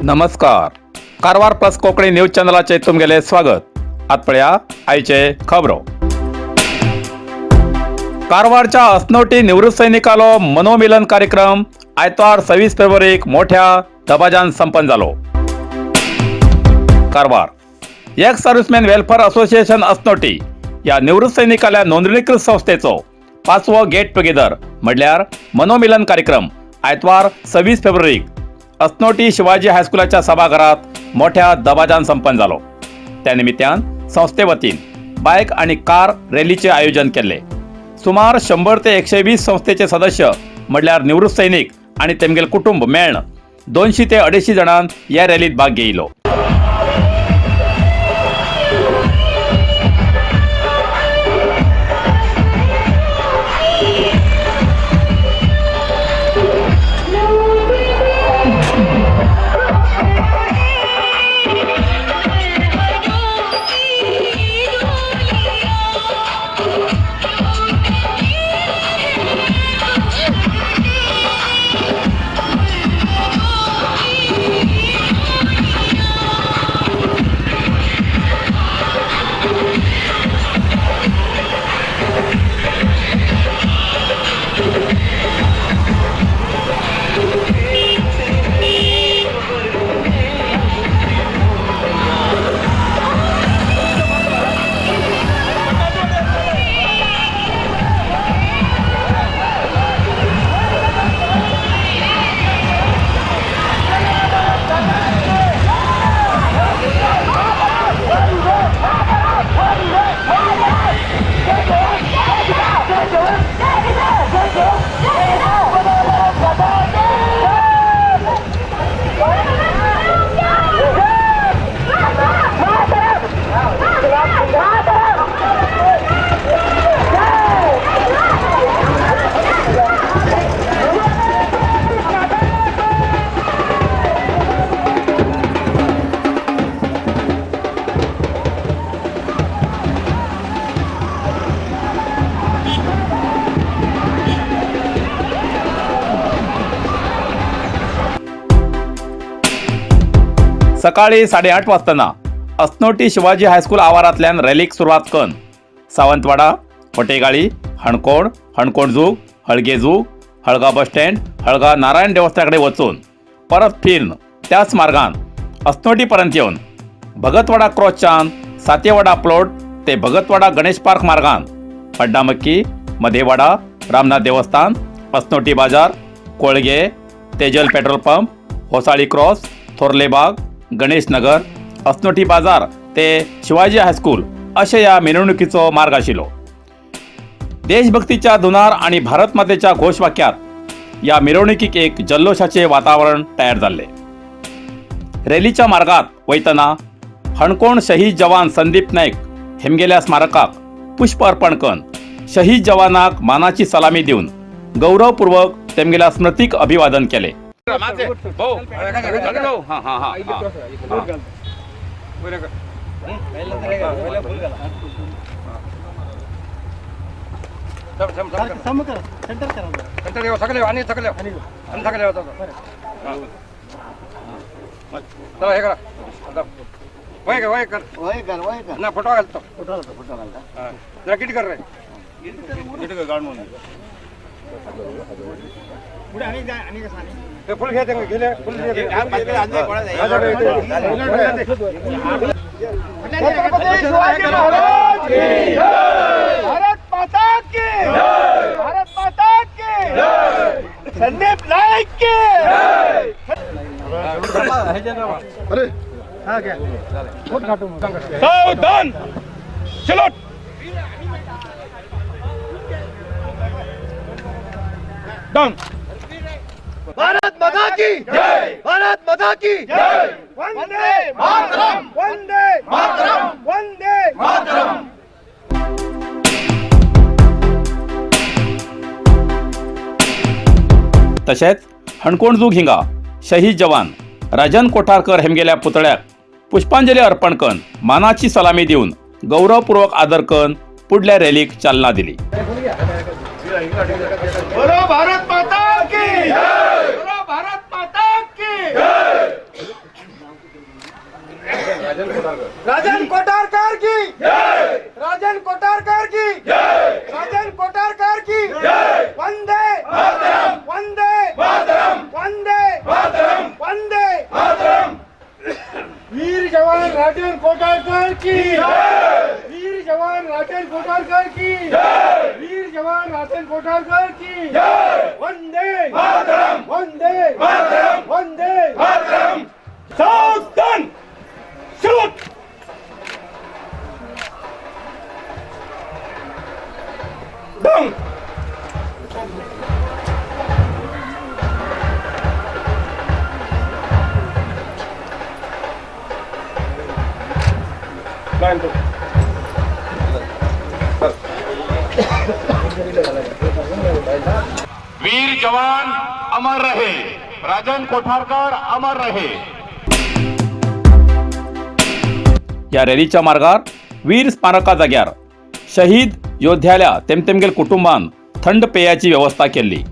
नमस्कार, Karwar plus Konkani news चॅनलाचे तुमगेले स्वागत. आत पळया आयचे खबरो. कारवारच्या असनोटी निवृत्त सैनिकालो मनोमिलन कार्यक्रम आयतवार 26 फेब्रुवारीक मोठ्या दबाजान संपन्न जालो. Karwar ex serviceman welfare association Asnoti या निवृत्त सैनिकाल्या नोंदणीकृत संस्थेचो पांचवो गेट टुगेदर म्हणल्यार मनोमिलन कार्यक्रम आयतवार 26 फेब्रुवारीक असनोटी शिवाजी हायस्कुलाच्या सभाघरात मोठ्या दबाजान संपन्न जालो. त्या निमित्तान संस्थे वतीन बायक आणि कार रॅलीचे आयोजन केल्ले. सुमार 100 ते 120 संस्थेचे सदस्य म्हणल्यार निवृत्त सैनिक आणि तेमगेल कुटुंब मेळ्ण 200 ते 250 जाणां ह्या रॅलीत भाग घेयलो. सकाळी 8:30 वाजताना असनोटी शिवाजी हायस्कूल आवारांतल्यान रॅलीक सुरवात करून सावंतवाडा, पटेगाळी, हणकोण, हणकोण जूग, हळगे जूग, हळगा बस स्टँड, हळगा नारायण देवस्थाना कडेन वचून परत फिरून त्याच मार्गान असनोटी पर्यंत येवन भगतवाडा क्रॉसच्यान सातेवाडा प्लॉट ते भगतवाडा गणेश पार्क मार्गान पड्डामक्की, मधेवाडा, रामनाथ देवस्थान, असनोटी बाजार, Kolge, Tejal petrol pump, Hosali cross, Thorlebag, Ganesh Nagar, Asnoti बाजार ते शिवाजी हायस्कूल अशे ह्या मिरवणुकीचो मार्ग आशिल्लो. देशभक्तीच्या धुनार आणि भारत मातेच्या घोषवाक्यात या मिरवणुकीक एक जल्लोषाचे वातावरण तयार जाल्ले. रॅलीच्या मार्गात वयतना हणकोण शहीद जवान संदीप नाईक हेमगेल्या स्मारकाक पुष्प अर्पण करून शहीद जवानाक मानाची सलामी दिवन गौरवपूर्वक तेमगेल्या स्मृतीक अभिवादन केले. फोटो घालतो. जरा कर रे. फुल घ्या, गेले फुल. भारत माता की, भारत माता की, संदीप नाईक की. सावधान, चलो. डाउन. भारत माता की जय, भारत माता की जय. वंदे मातरम, वंदे मातरम, वंदे मातरम. तशेंच हणकोण हिंगा शहीद जवान राजन कोठारकर हेमगेल्या पुतळ्याक पुष्पांजली अर्पण करून मानाची सलामी दिवन गौरवपूर्वक आदर करून पुढल्या रॅलीक चालना दिली. बोलो भारत माता की जय, बोलो भारत माता की जय. राजन कोठारकर की जय, राजन कोठारकर की जय, राजन कोठारकर की जय। वंदे मातरम, वंदे मातरम, वंदे मातरम, वंदे मातरम। वीर जवान राजन कोठारकर की जय, वीर जवान राजन कोठारकर की जय, वीर जवान राजन कोठारकर की जय। वंदे मातरम, वंदे मातरम, वंदे मातरम। सावधान, सलूट। डाउन। लाइन तो वीर जवान अमर रहे, राजन कोठारकर अमर रहे। ह्या रॅलीच्या मार्गार वीर स्मारका जाग्यार शहीद योद्ध्याल्या तेमतेमगेल कुटुंबान थंड पेयाची व्यवस्था केल्ली।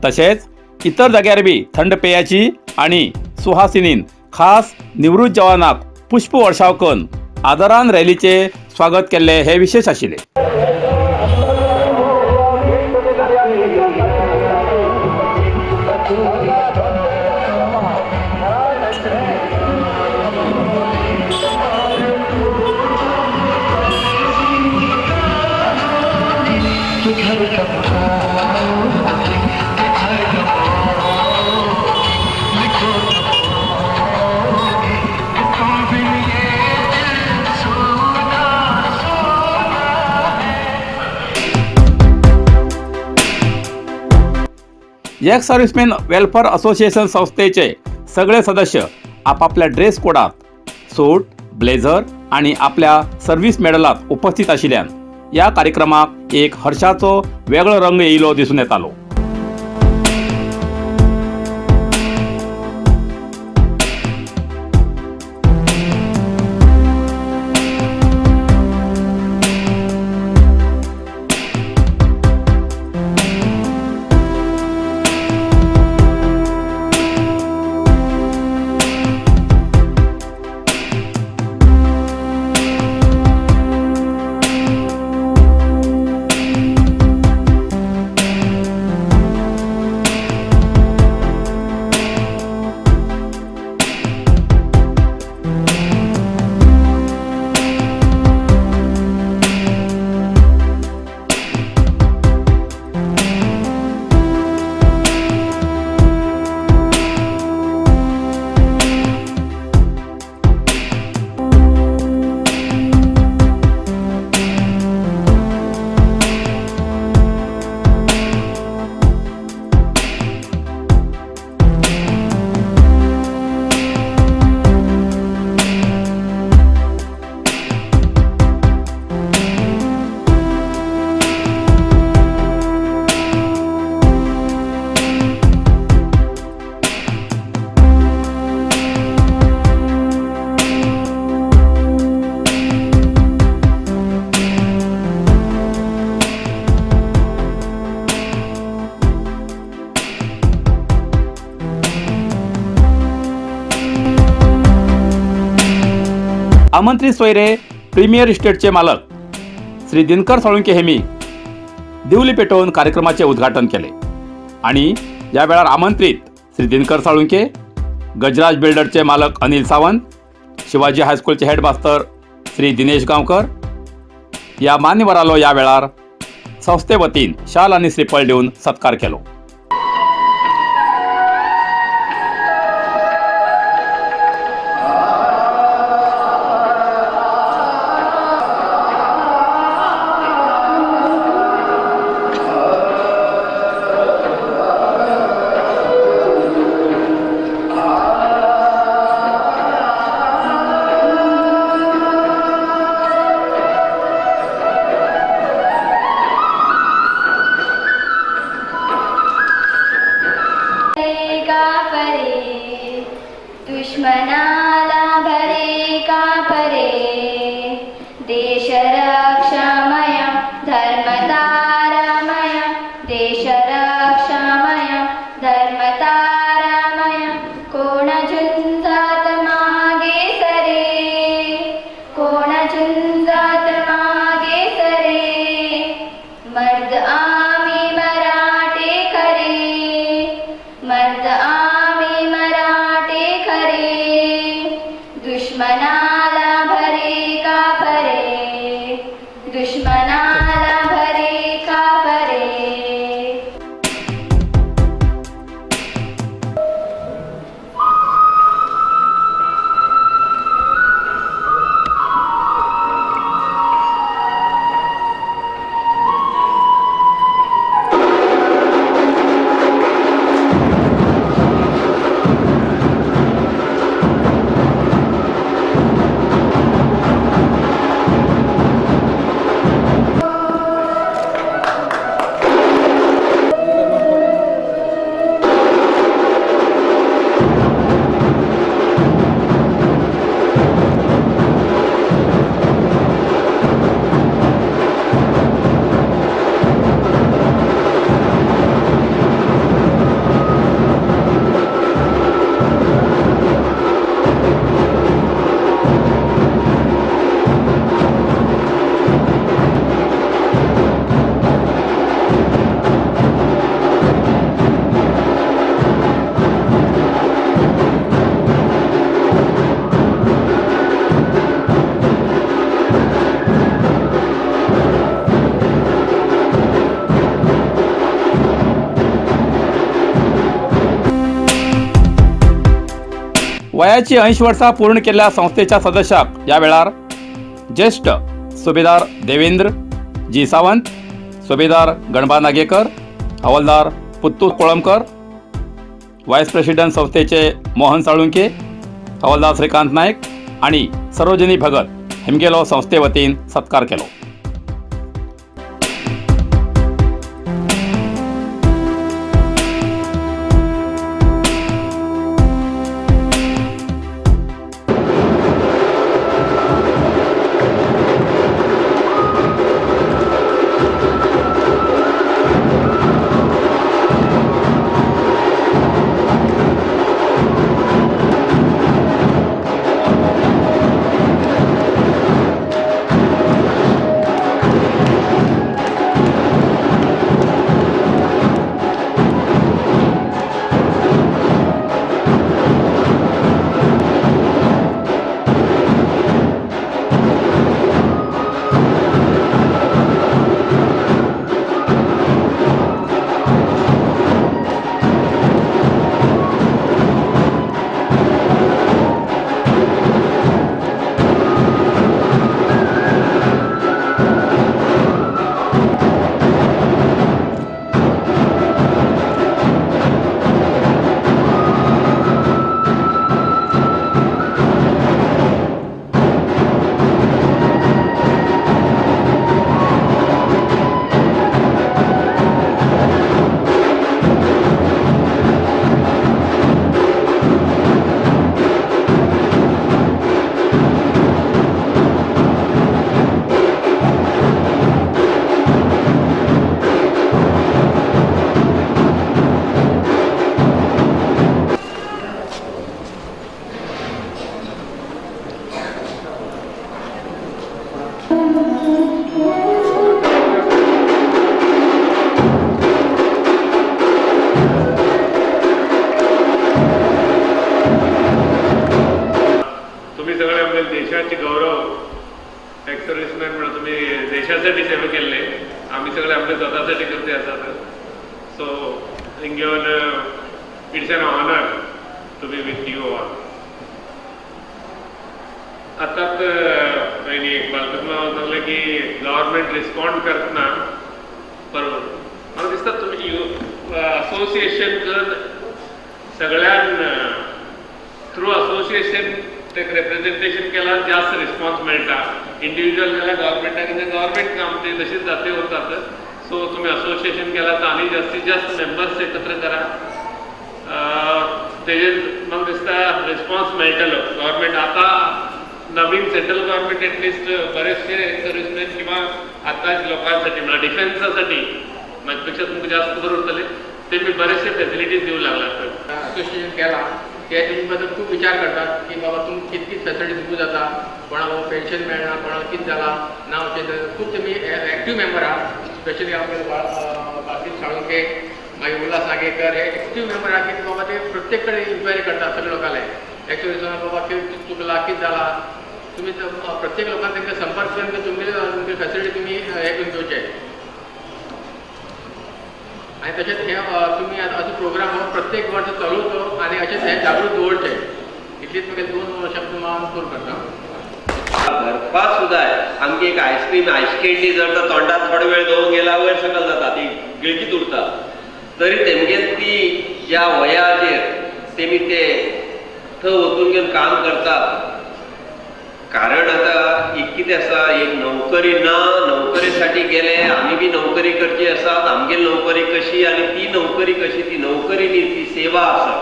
तशेंच इतर जाग्यार बी थंड पेयाची आनी सुहासिनीन खास निवृत्त जवानाक पुष्प वर्षाव करून आदरान रॅलीचे स्वागत केल्ले हे विशेष आशिल्ले। एक्स सर्व्हिसमॅन वेलफेअर असोसिएशन संस्थेचे सगळे सदस्य आपापल्या ड्रेस कोडात सूट, ब्लेझर आणि आपल्या सर्व्हिस मेडलात उपस्थित आशिल्ल्यान ह्या कार्यक्रमाक एक हर्षाचो वेगळो रंग येयलो दिसून येतालो। आमंत्रित सोयरे प्रीमियर इस्टेटचे मालक श्री दिनकर साळुंके हेमी दिवली पेटोवन कार्यक्रमाचे उद्घाटन केले आणि या वेळार आमंत्रित श्री दिनकर साळुंके, गजराज बिल्डरचे मालक अनिल सावंत, शिवाजी हायस्कूलचे हेडमास्तर श्री दिनेश गांवकर या मान्यवरालो या वेळार संस्थे वतीन शाल आणि श्रीफळ दिवन सत्कार केलो। वयाची 80 वर्सां पूर्ण केल्ल्या संस्थेच्या सदस्याक ह्या वेळार ज्येश्ठ सुभेदार देवेंद्र जी सावंत, सुभेदार गणबा नागेकर, हवालदार पुत्तू कोळंबकर, व्हायस प्रेसिडेंट संस्थेचे मोहन साळुंके, हवालदार श्रीकांत नायक आणि सरोजिनी भगत हेमगेलो संस्थे वतीन सत्कार केलो. तुम्ही सगळे आपल्या देशाचे गौरव एक्स सर्विसमॅन म्हणून तुम्ही देशासाठी सेवा केल्ले, आम्ही सगळे आपल्या स्वतःसाठी करते आसात. सो घेवन it's an honour to be with you all. आतांच पयलीं एक बालकृष्ण सांगलें की गव्हर्मेंट रिस्पॉन्ड करतना बरोबर म्हाका दिसता तुमी असोसिएशन करून सगळ्यान थ्रू असोसिएशन ते रिप्रेझेंटेशन केल्यार जास्त रिस्पॉन्स मेळटा. इंडिव्हिज्युअल केल्यार गव्हर्मेंटाक गव्हर्मेंट काम ते तशीच जाते उरतात. सो तुमी असोसिएशन केला तर आनी जास्तीत जास्त मेंबर्स एकत्र करा, तेजेर म्हाका दिसता रिस्पॉन्स मेळटलो. गव्हर्मेंट आतां नवीन सेंट्रल गव्हर्मेंट एटलिस्ट बरेचसे सर्विसमॅन किंवा आतांच लोकांसाठी म्हळ्यार डिफेन्सासाठी म्हाजे पेक्षा तुमकां जास्त खबर उरतलें, ते मी बरेचसे फॅसिलिटीज दिवंक लागला. असोसिएशन केला ते तुमचे बद्दल खूब विचार करतात की बाबा तुमकां कित कित फॅसिलिटी दिवूं जाता, कोणाक पेन्शन मेळना, कोणाक कितें जालां ना, अशें खूब तुमी एक्टीव मेंबर आहा. स्पेशली आमगे बाकीर साळुंके, मागीर उल्हास नागेकर हे एक्टीव मेंबर आहा की बाबा ते प्रत्येक कडेन इन्क्वायरी करतात सगळे लोकांले एक्चुअली बाबा कितें चुकलां कितें जालां. तुमी प्रत्येक लोकांक तांकां संपर्क करून तुमगेले तुमगे फॅसिलिटी तुमी हें करून घेवचे. आनी तशेंच हे तुमी आतां असो प्रोग्राम हो प्रत्येक वर्स चलोवचो आनी अशेंच हें जागृत दवरचें. इतलीच म्हाका दोन शब्द हांव पूर्ण करता. भरपाक सुद्दां आमकी एक आयस्क्रीम आयस कँडी जर तर तोंडात थोडो वेळ दवरून गेल्यार वयर सकयल जाता, ती गिळकीत उरता. तरी तेमगेल ती ज्या वयाचेर तेमी ते थंय वचून घेवन काम करतात. कारण आतां एक कितें आसा, एक नोकरी ना, नोकरेसाठी गेले आमी बी नोकरी करची आसा, आमगेली नोकरी कशी आनी ती नोकरी कशी, ती नोकरी न्ही ती सेवा आसा.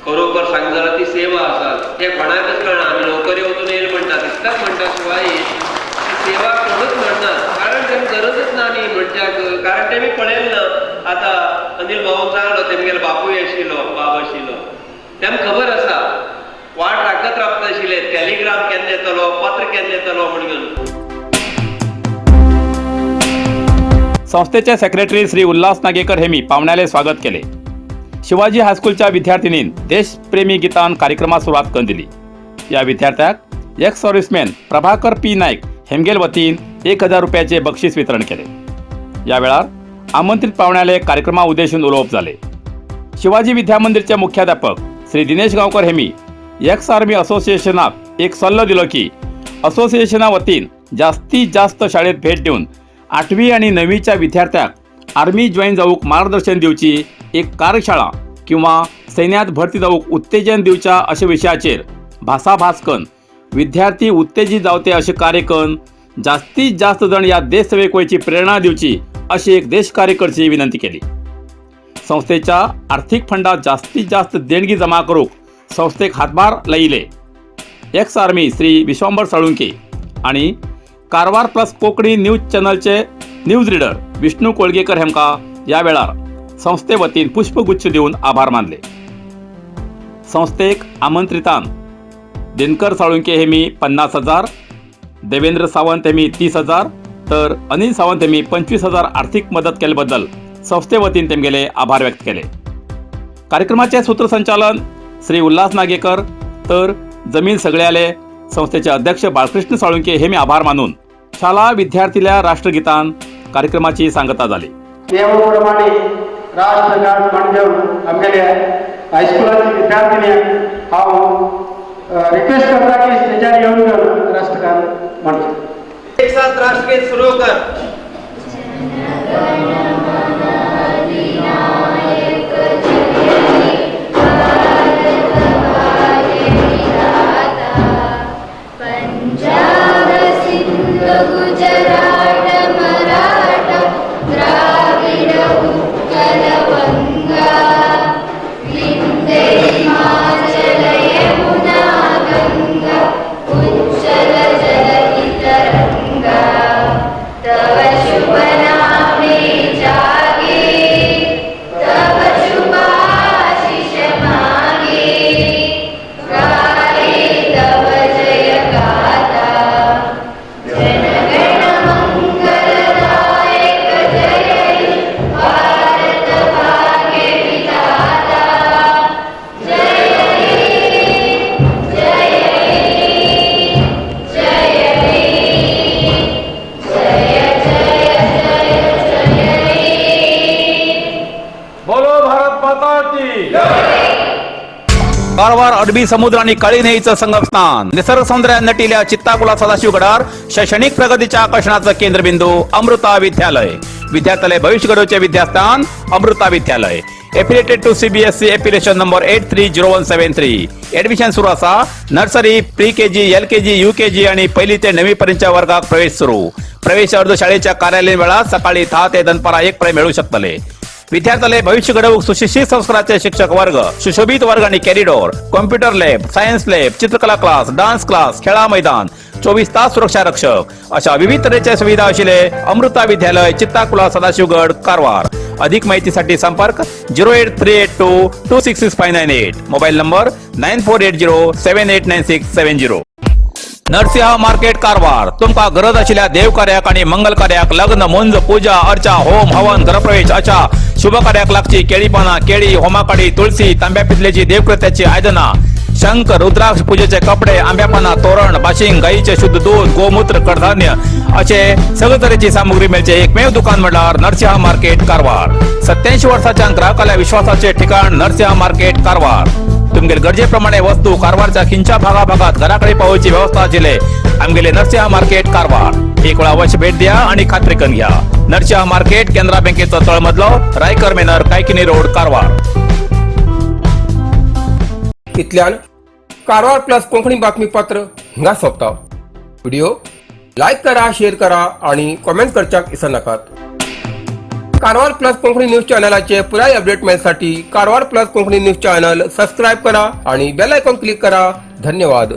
खरोखर सांग जाल्यार ती सेवा आसा, तें कोणाकच कळना. आमी नोकरी वचून येयल म्हणटा, तितकाच म्हणटा, शिवाय ती सेवा कोणूच म्हणना, कारण तेमकां गरजच ना न्ही म्हणच्याक. कारण तेमी पळयलें ना. आतां अनिल भाऊन सांगलो तेमगेलो बापूय आशिल्लो, बाब आशिल्लो, तेमकां खबर आसा वाट राखत रावता आशिल्ले, टेलिग्राम केन्ना येतलो, पत्र केन्ना येतलो म्हणून. संस्थेचे सेक्रेटरी श्री उल्हास नागेकर हेमी पाहुण्याले स्वागत केले. शिवाजी हायस्कूलच्या विद्यार्थिनीन देशप्रेमी गीतान कार्यक्रमात सुरुवात करून दिली. या विद्यार्थ्याक ex serviceman Prabhakar P Naik हेमगेल वतीन 1000 रुपयाचे बक्षीस वितरण केले. या वेळार आमंत्रित पाहुण्याले कार्यक्रमा उद्देशून उलोवप जाले. शिवाजी विद्या मंदिरचे मुख्याध्यापक Shri Dinesh Gavkar Hemy ex army असोसिएशनाक एक सल्लो दिलो की असोसिएशना वतीन जास्तीत जास्त शाळेत भेट दिवन आठवी आनी णवीच्या विद्यार्थ्याक आर्मी जॉईन जावंक मार्गदर्शन दिवची एक कार्यशाळा किंवा सैन्यात भरती जावंक उत्तेजन दिवच्या अशा विशयाचेर भासाभास करून विद्यार्थी उत्तेजित जावते अशें कार्य करून जास्तीत जास्त जण ह्या देशसेवेक वयची प्रेरणा दिवची अशी एक देशकार्य करची विनंती केली. संस्थेच्या आर्थिक फंडात जास्तीत जास्त देणगी जमा करूक संस्थेक हातभार लायले एक्स आर्मी श्री विश्वांबर साळुंके आणि कारवार प्लस कोंकणी न्यूज चॅनलचे न्यूज रिडर विष्णू कोळगेकर हेमका या वेळार संस्थे वतीन पुष्पगुच्छ दिवन आभार मानले. संस्थेक आमंत्रितान दिनकर साळुंके हे मी 50,000, देवेंद्र सावंत हे मी 30,000 तर अनिल सावंत हे मी 25,000 आर्थिक मदत केल्याबद्दल संस्थे वतीन तेमगेले आभार व्यक्त केले. कार्यक्रमाचे सूत्रसंचालन श्री उल्हास नागेकर तर जमीन सगळे आले संस्थेचे अध्यक्ष बाळकृष्ण साळुंके हे मी आभार मानून शाळा विद्यार्थील्या राष्ट्रगीतान कार्यक्रमाची सांगता झाली. नियमाप्रमाणे राष्ट्रगान म्हणून आमगेले हायस्कुलाची विद्यार्थिनी हांव रिक्वेस्ट करता की स्टेजार येवन घेवन राष्ट्रगान म्हणचें. एक साथ राष्ट्रगीत सुरू कर. पंजाब सिंध गुजरात मराठा द्राविड उत्कल बंगा विंध्य हिमाचल यमुना गंगा उच्चल जलधि तरंगा तव शुभ नामे जागे तव शुभ आशीष मागे गाये तव जय गाथा जनगण मंगलदायक जय हे भारत भाग्य विधाता जय हे जय हे जय हे जय जय जय जय हे. बोलो भारत माता की. कारवार अरबी समुद्र आणि काळी न्हंयेचं संगमस्थान, निसर्ग सौंदर्यात नटिल्या चित्ताकुला सदाशिवगडार शैक्षणिक प्रगतीच्या आकर्षणाचं केंद्रबिंदू अमृता विद्यालय. विद्यार्थ्यालय भविष्य घडवचे विद्यास्थान अमृता विद्यालय. Affiliated to CBSE, affiliation number 830173. Admission सुरू असा. Nursery, pre KG, LKG, UKG आणि पहिली ते नववी पर्यंतच्या वर्गात प्रवेश सुरू. प्रवेश अर्ज शाळेच्या कार्यालयीन वेळात सकाळी 10 ते दनपारा 1 पर्यंत मिळू शकतले. विद्यार्थ्याले भविष्य घडवूक सुशिक्षित संस्काराचे शिक्षक वर्ग, सुशोभित वर्ग आणि corridor, computer lab, science lab, चित्रकला क्लास, डान्स क्लास, खेळा मैदान, 24 तास सुरक्षा रक्षक अशा विविध तऱ्हेच्या सुविधा असलेले अमृता विद्यालय, चित्ताकुला, सदाशिवगड, कारवार. अधिक माहितीसाठी संपर्क 08382266598, mobile number 9480789670. Narasimha market, Karwar. तुमका गरज आशिल्ल्या देवकार्याक आणि मंगल कार्याक, लग्न, मुंज, पूजा अर्चा, होम हवन, घरप्रवेश अशा शुभ कार्याक लागची केळी पाना, केळी, होमाकाडी, तुळसी, तांब्या पितलेची देवकृत्याची आयदना, शंख, रुद्राक्ष, पूजेचे कपडे, आंब्यापाना तोरण, बाशिंग, गाईचे शुद्ध दूध, गोमूत्र, कडधान्य असे सगळे तरेची सामुग्री मिळचे एकमेव दुकान म्हटल्यार नरसिंहा मार्केट, कारवार. 87 वर्षाच्या ग्राहकाला विश्वासाचे ठिकाण नरसिंहा मार्केट, कारवार. तुमगेले गरजेप्रमाणे वस्तू कारवारच्या खिंच्या भागाभागात घराकडे पावोवची व्यवस्था आशिल्ले आमगेले नरसिंहा मार्केट, कारवार. एक वेळा अवश्य भेट द्या आणि खात्री करून घ्या. नरसिंहा मार्केट, केनरा बँकेचो तळमजलो, रायकर मेनर, कायकिनी रोड, कारवार. इतल्यान कारवार प्लस कोंकणी बातमीपत्र हिंगा सोंपता. व्हिडिओ लायक करा, शेअर करा आणि कॉमेंट करच्याक विसरनाकात. कारवार प्लस कोंकणी न्यूज चॅनलाचे पुराय अपडेट मेळसाठी Karwar plus Konkani news channel subscribe करा आणि बेल आयकॉन क्लिक करा. धन्यवाद.